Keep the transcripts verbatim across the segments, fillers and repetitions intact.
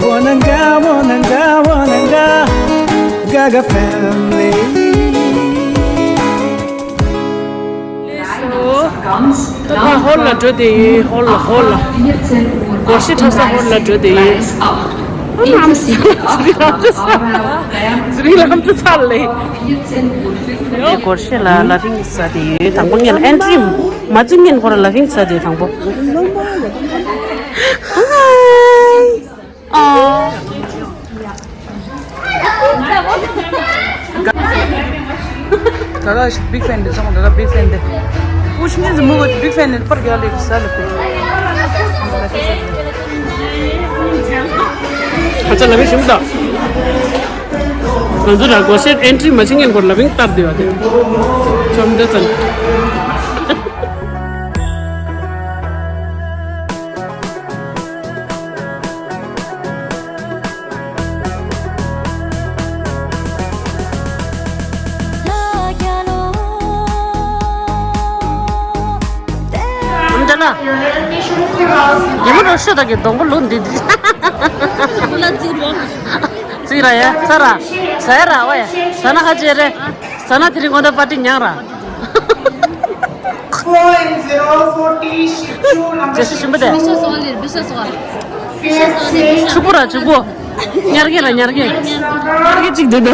Wananga, wananga, wananga, Gaga family. ད་ང་ཧོལ་ལ་འགྲོ་བསྡད་ཡོད། ཧོལ་ལ་ཧོལ་ལ། སྒོར་གཞས་འཁྲབ་ས་ཧོལ་ལ་འགྲོ་བསྡད་ཡོད། ཨ་ལམ་ཟི་རི་ལམ་ཚ་ཚ་ལེ། སྒོར་གཞས་ལ་ལ་ཕིང་ཟ་བསྡད་ཡོད། དང་པོ་ངས་ཨན་ཊི་མ་བྱུང་ངས་ཁོ་ར་ལ་ཕིང་ཟ་བསྡད་ཡོད། དང་པོ། ཧའི། ཨ། ད་ལྟ་བིག་ཕེན་དེ་ཚང་མ་ད་ལྟ་བིག་ཕེན་དེ། ཨུ་ཆུ་ཉིན་ཟི་མུ་གོ་བིག་ཕེན་དེ་པར་རྒྱག་ལེ་ས་ལ་ཕུ། ཨ་ཙ་ལ་མི་ཞིམ་ད། ང་ཚོ་ར་སྒོར་གཞས་ཨན་ཊི་མ་བྱུང་ངས་ཁོ་ལ་ཕིང་ལྟར་བསྡད་པ་དེ། ཁྱོད་འདི་ཙམ། འདི་ལ། ཉི་མ་རོ་ཤོ་ད་གི་སྡོང་པོ་ལོ་འདི་འདི། ཙི་ར་ཡ་ཚ་ར། ཟ་ཡ་ར་བ་ཡ། ཟ་ན་ཁ་ཅེ་རེ། ཟ་ན་དེ་རིང་ཁོ་ད་པར་ཊི་མྱངས་ར། ཇེ་སི་ཞིམ་པོ་དེ། ཕྱུག་པོ་ར་ཕྱུག་པོ། ཉར་གེ་ར་ཉར་གེ། ཉར་གེ་གཅིག་འདུག་ད།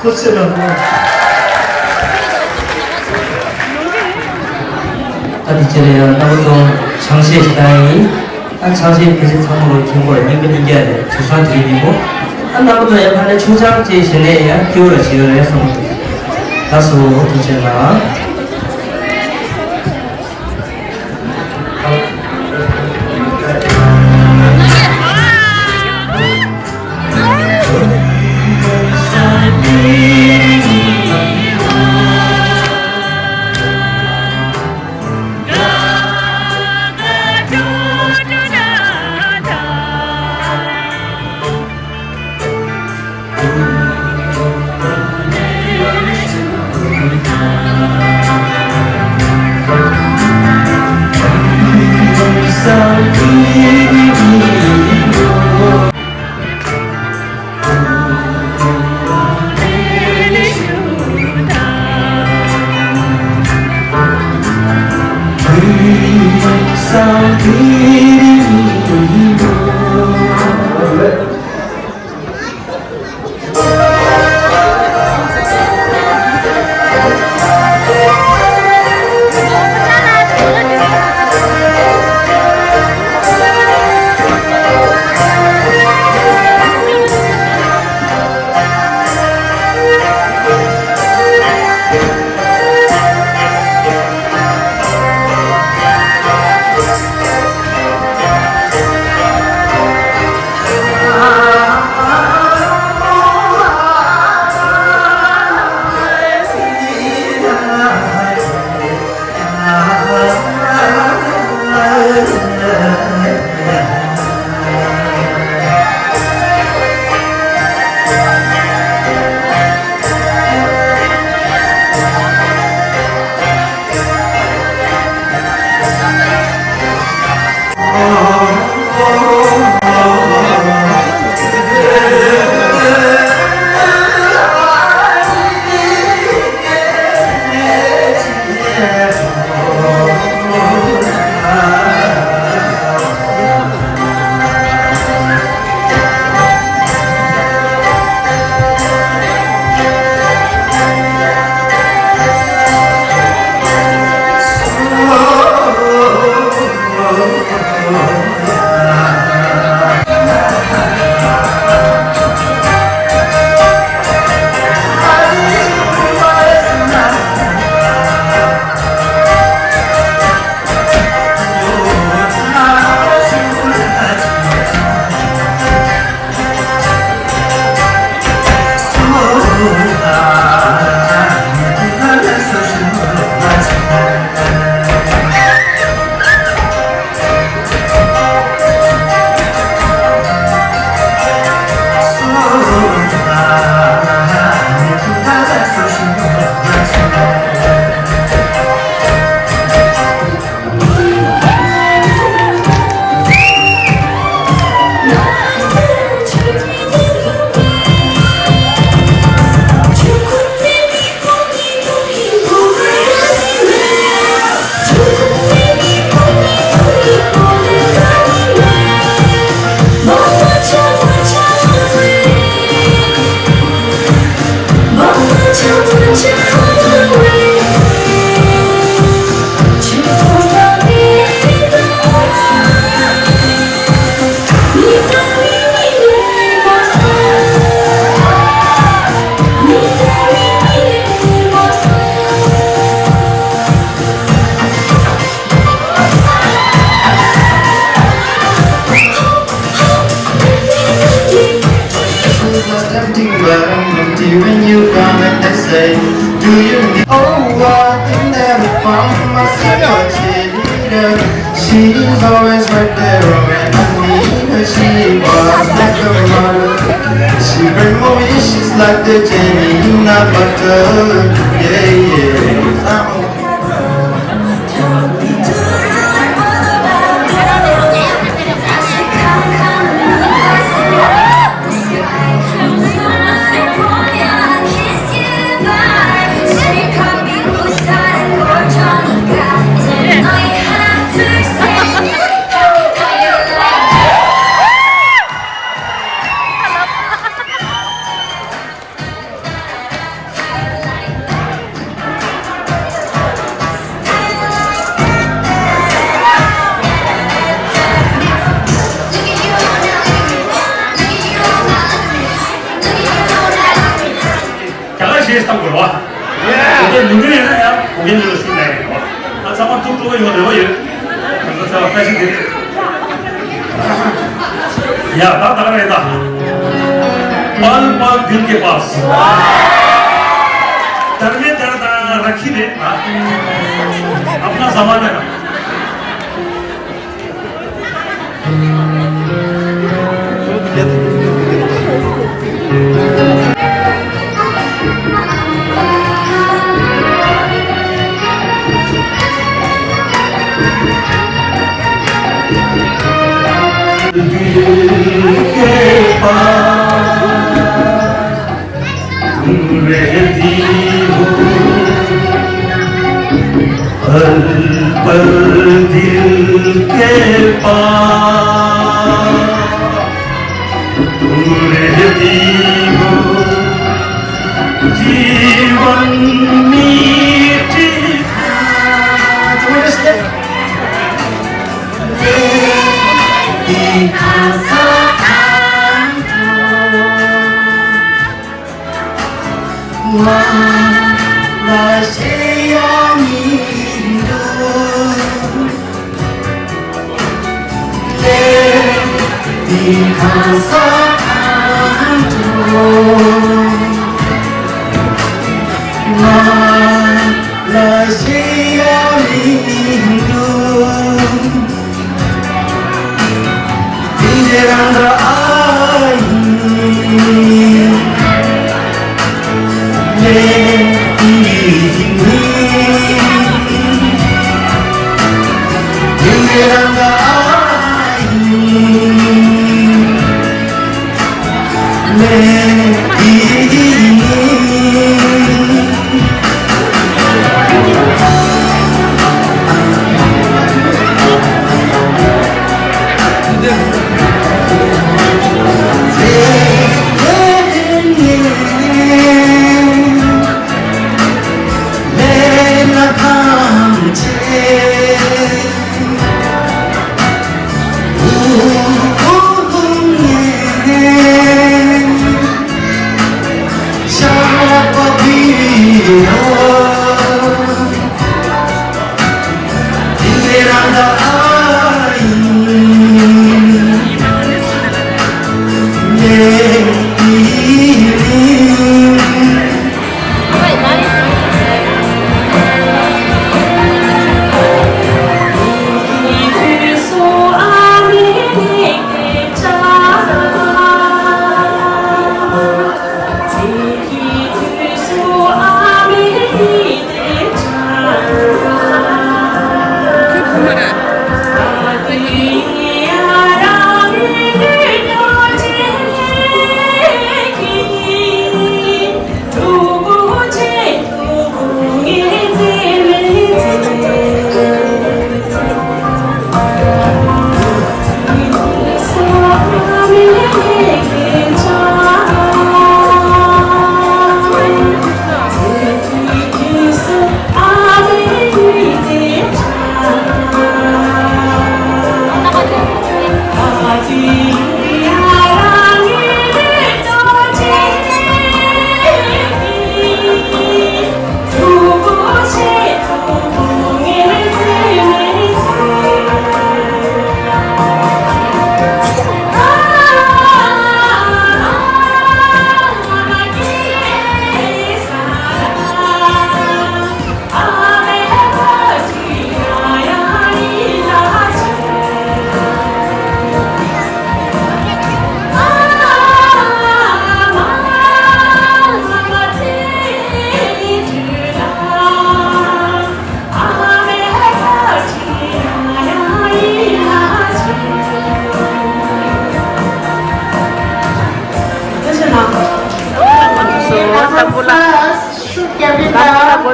ཐུགས་རྗེ་གནང་། ཨ་དེ་ཅི་རེད་ཡང་རྣམ་པ་ཚོ་ཆང་གཞས་ཞིག་བཏང་ཡིན། ཨ་ཆང་གཞས་ཕལ་ཆེར་ཚང་མ་ལོ་ཆེན་པོར་རྙིང་པ་རྙིང་རྒྱ་རེད། དུས་སང་དེ་རིང་ཉིན་མོ། ཨ་རྣམ་པ་ཚོ་ཡང་ཕ་ནས་ཆུང་ཆང་ཅིག་བཞེས་ནས་ཡང་སྐྱིད་པོ་ར་བྱེད་ཡོད་རེད་བསམ་གི་འདུག་ད་སོ་ཐུགས་རྗེ་གནང་། Tempting, but I'm empty when you come and they say, "Do you need?" Oh, I think that I found myself a cheerleader. She is always right there when I need her. She was like a mother. She bring more wishes like the genie in a bottle. Yeah, yeah. I'm རྒྱ་གར་གཞས་བཏང་དགོས་རེད་བ། དེ་གའི་ལུང་པ་ཡིན་ན་ཡང་གོ་མཁན་ལ་ཞུ་ཡ་ཡིན་རེད་བ། ང་ཚང་མ་ཐུགས་སྤྲོ་བོ་ཡོང་རེ་བ་ཡོད། ང་ཚང་མ་བཀྲ་ཤིས་བདེ་ལེགས། ཡ་ད་ད་ག་རེད་ད། पल पल दिल के पास। डर में दर्द रखी ने अपना जमाना। दिल के पास तुम रहती हो, पल पल दिल के पास तुम रहती हो, जीवन मीठी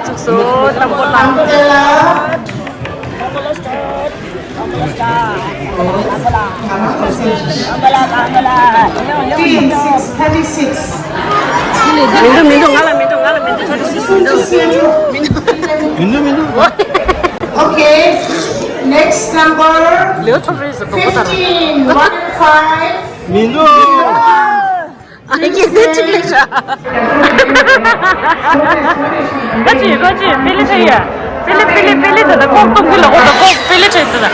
ཚུགས་སོ། དང་པོ་ལ། Team six thirty-six. མི་འདུག་མི་འདུག་ང་ལ་མི་འདུག་ང་ལ་མི་འདུག thirty-six མི་འདུག་མི་འདུག་མི་འདུག Okay, next number fifteen, one five. མི་འདུག་ཨ་ཀི་དེ་གཅིག་ལེགས་ཤག་ཁ་ཅིག་ཁ་ཅིག་པི་ལི་ཆ་ཡ། པི་ལི་པི་ལི་པི་ལི་ད་ད་ལྐོག་གཏོང་གི་ལ་ཨོ་ད་ལྐོག་པི་ལི་ཆ་ཡ་ད་ད།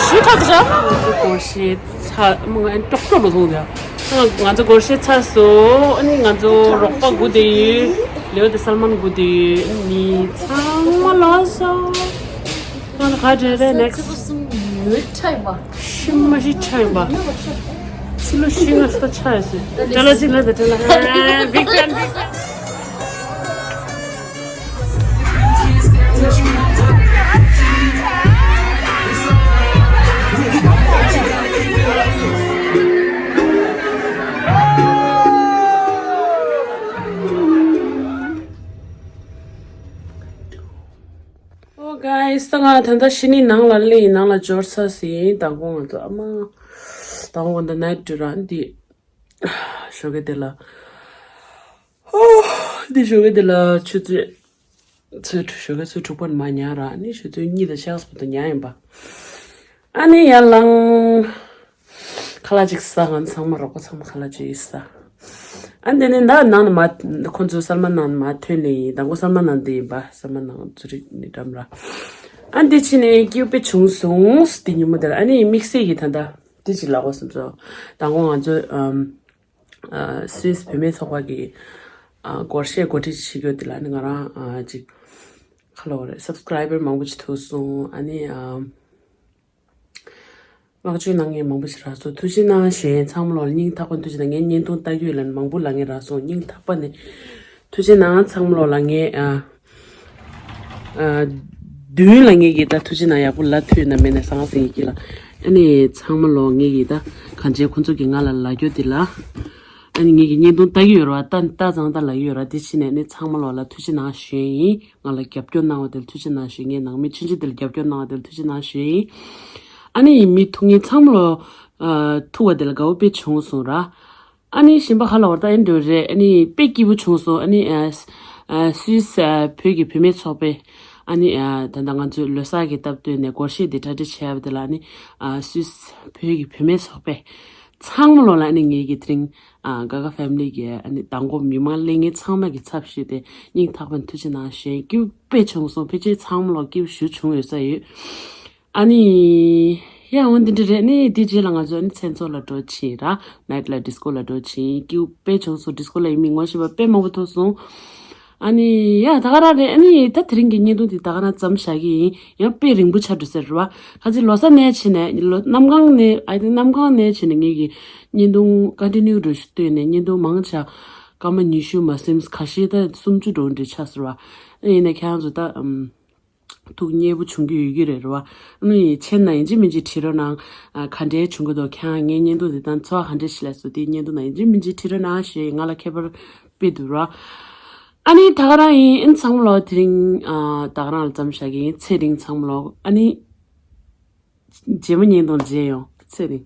ཞུ་ཐག་ཆོད། ང་ཚོ་སྒོར་གཞས་ཚར། ང་ཀྲོག་ཀྲོག་ལ་ཐོག་ནས་ང་ཚོ་སྒོར་གཞས་ཚར་སོང་། ཨ་ནི་ང་ཚོ་རོགས་པ་དགུ་དེ་ཡོད། ལེའོ་དང་སལ་མན་དགུ་དེ་ཡོད། ཨ་ནི་ཚང་མ་ལོག་སོང་། ང་ལ་ག་འདྲ་རེད། ནེག་སི་ལོ་ཤི་ང་སྟ་ཆ་ཡོད་སོང་། ཏྲ་ལ་ཅི་ལ་ད་ཏྲ་ལ། Big fan, big fan. Hello guys, ད་ང་ད་ལྟ་ཤི་ནི་ནང་ལ་སླེབས་ཡིན། ནང་ལ་འབྱོར་ཚར་ཟིན། མདང་དགོང་ང་ཚོ་ཨ་མ། མདང་དགོང་ད་ནའིཊ་ཌིའུ་ཊི་ར་འདི་ཞོགས་ཀས་དེ་ལ། ཧོ། འདི་ཞོགས་ཀས་དེ་ལ་ཆུ་ཚོད། ཚོད་ཞོགས་ཀས་ཚོད་དྲུག་པ་ནས་མར་ཉལ་ར། ཨ་ནི་ཆུ་ཚོད་གཉིས་དང་ཕྱེད་ཀ་བར་དུ་ཉལ་ཡིན་པ། ཨ་ནི་ཡར་ལངས། ཁ་ལག་ཅིག་ཟ། ང་ཚང་མ་རོགས་པ་ཚང་མ་ཁ་ལག་ཅིག་ཟ། ཨ་འདི་ནི་ད་ནང་ནས་མར་ཁོང་ཚོའི་གསར་མ་ནང་ནས་མར་ཐོན་ནས་ཡིན། མདང་དགོང་གསར་མ་ནང་འདི་ཡིན་པ། གསར་མ་ནང་ཚོ་རིག་ནི་འགྲམ་ར། ཨ་འདི་ཕྱིན་ནས་སྐྱིད་པོ་དཔེ་བྱུང་སོང་། འདི་ཉིན་མོ་དེར་ཨ་ནི་དམིགས་བསལ་གྱི་ད་ལྟ་འདི་ཅིག་ལབ་དགོས་བསམ་སོང་། མདང་དགོང་ང་ཚོའི་ཨམ། ཨ་སུད་སི་བུད་མེད་ཚོགས་པ་གི་ཨ་སྒོར་གཞས་གོ་སྒྲིག་བྱེད་རྒྱུ་དེ་ལ་ནི་ང་རང་ཨ་ཅིག་ཁ་ལོ་རེད། སབ་སི་ཀ་རའི་བར་མང་པོ་ཅིག་ཐུག་སོང་། ཨ་ནི་ཨ་བསྔགས་བརྗོད་གནང་མཁན་མང་པོ་ཞིག་རག་སོང་། ཐུགས་རྗེ་གནང་ཞེས། ཚང་མ་ལོག་ལ་སྙིང་ཐག་པ་ནས་ཐུགས་རྗེ་གནང་། ངའི་བརྙན་ཐུང་ལྟ་རྒྱུ་ལ་མང་པོ་ལབ་མཁན་རག་སོང་། སྙིང་ཐག་པ་ནས་ཐུགས་རྗེ་གནང་། ཚང་མ་ལོག་ལ་ངས་ཨ་ཨ་མདུན་ལ་ངེད་ཀྱིས་ད་ཐུགས་རྗེ་གནང་། ཡག་པོ་ལབ་ཐུབ་ན་མེད་ན་ཟང་ཟིང་ཡིན་གྱི་ལ། ཨ་ནི་ཚང་མ་ལོག་ངེད་ཀྱིས་ད་གང་བྱས་ཁོང་ཚོ་གིས་ང་ལ་ལབ་རྒྱུ་དེ་ལ། ཨ་ནི་ངེད་ཀྱིས་བརྙན་ཐུང་ལྟ་གི་ཡོད་རེད་བ། ལྟ་ལྟ་ཙང་ད་ལབ་ཀྱི་ཡོད་རེད། དེ་ཕྱིན་ནས་ཨ་ནི་ཚང་མ་ལོག་ལ་ཐུགས་རྗེ་གནང་ཞུ་ཡིན། ང་ལ་རྒྱབ་སྐྱོར་གནང་བ་དེ་ལ་ཐུགས་རྗེ་གནང་ཞུ་ཡིན། ངའི་ནང་མི་ཆུང་ཆུང་དེ་ལ་རྒྱབ་སྐྱོར་གནང་བ་དེ་ལ་ཐུགས་རྗེ་གནང་ཞུ་ཡིན། ཨ་ནི་མི་ཐུག་མཁན་ཚང་མ་ལོག་ཨ་ཐུག་པ་དེ་ལ་དགའ་པོ་དཔེ་བྱུང་སོང་ར། ཨ་ནི་གཞན་པ་ཧ་ལ་བར་ད་ཨེ་འགྲོ་རེད། ཨ་ནི་དཔེ་སྐྱིད་པོ་བྱུང་སོང་། ཨ་ནི་ཨ་ཨ་སུད་སི་ཨ་བོད་ཀྱི་བུད་མེད་ཚོགས་པས་ཨ་ནི་ཨ་ད་ལྟ་ང་ཚོའི་ལོ་གསར་གྱི་སྟབས་བསྟུན་ནས་སྒོར་གཞས་འདི་གྲ་སྒྲིག་བྱས་པ་དེ་ལ་ཨ་ནི་ཨ་སུད་སི་བོད་ཀྱི་བུད་མེད་ཚོགས་པས་ཚང་མ་ལོག་ལ་ཨ་ནི་ངེད་ཀྱི་དེ་རིང་ཨ་ག་ག་ཕེ་མི་ལི་གི་ཨ་ནི་མདང་དགོང་མི་མང་སླེབས་མཁན་ཚང་མ་གི་ཚབ་ཞུས་ཏེ་སྙིང་ཐག་པ་ནས་ཐུགས་རྗེ་གནང་ཞུ་ཡིན། སྐྱིད་པོ་དཔེ་བྱུང་སོང་། ཕལ་ཆེར་ཚང་མ་ལོག་སྐྱིད་པོ་ཞེ་པོ་བྱུང་ཡོད་ས་ཡོད། ཨ་ནི། ཡ་འོ་འདི་འདྲ་རེད། ཨ་ནི་དེ་རྗེས་ལ་ང་ཚོ་ཨ་ནི་མཚན་ཚོགས་ལ་འགྲོ་ཕྱིན་ར། ནའིཊ་ལ་ཌི་སི་ཀོ་ལ་འགྲོ་ཕྱིན། སྐྱིད་པོ་དཔེ་བྱུང་སོང་། ཌི་སི་ཀོ་ལ་ཡིན་མིན་ངོ་ཤེས་པ་དཔེ་མང་པོ་ཐུག་སོང་། ཨ་ནི་ཡ་ད་ག་རང་རེད། ཨ་ནི་ད་དེ་རིང་གི་བརྙན་ཐུང་འདི་ད་ག་རང་མཚམས་བཞག་གི་ཡིན། ཡང་དཔེ་རིང་པོ་ཆགས་འགྲོ་ས་རེད་བ། ཁ་ཅིག་ལོ་གསར་ནས་བྱས་ནས་ལོ་གནམ་གང་ནས་ཨ་ནི་གནམ་གང་ནས་བྱས་ནས་ངེད་ཀྱི་བརྙན་ཐུང་ཀོན་ཊི་ནིའུ་འགྲོ་ཞུ་བཏོན་ནས་བརྙན་ཐུང་མང་ཆ་སྐར་མ་ཉི་ཤུ་མ་ཟིན། ཁ་ཤས་ད་སུམ་ཅུ་འགྲོ་འདྲ་ཆགས་སོང་བ། ཨ་ཡིན་ན་ཁྱེད་རང་ཚོ་ད་ཨམ། ཐུགས་མཉེས་པོ་བྱུང་གི་ཡོད་ཀྱི་རེད་རེད་བ། ཨ་ནི་མཆན་ན་ཡིན་གཅིག་མིན་གཅིག་བྲིས་རོགས་གནང་། ཨ་ག་འདྲའི་བྱུང་གི་འདུག་ཁྱེད་རང་ངའི་བརྙན་ཐུང་འདི་དང་ཚོར་བ་ག་འདྲ་ཞིག་ལབ་སོང་། དེའི་བརྙན་ཐུང་ན་ཡིན་གཅིག་མིན་གཅིག་བྲིས་རོགས་གནང་ཞེས་ང་ལ་ཁྱད་པར་དཔེ་འདུག་ར། ཨ་ནི་ད་ག་རང་ཡིན། ཨ་ནི་ཚང་མ་ལོག་དེ་རིང་ཨ་ད་ག་རང་ལ་མཚམས་བཞག་གི་ཡིན། ཚེ་རིང་ཚང་མ་ལོག་ཨ་ནི་རྗེས་མ་བརྙན་ཐུང་མཇལ་ཡོང་། ཚེ་རིང་།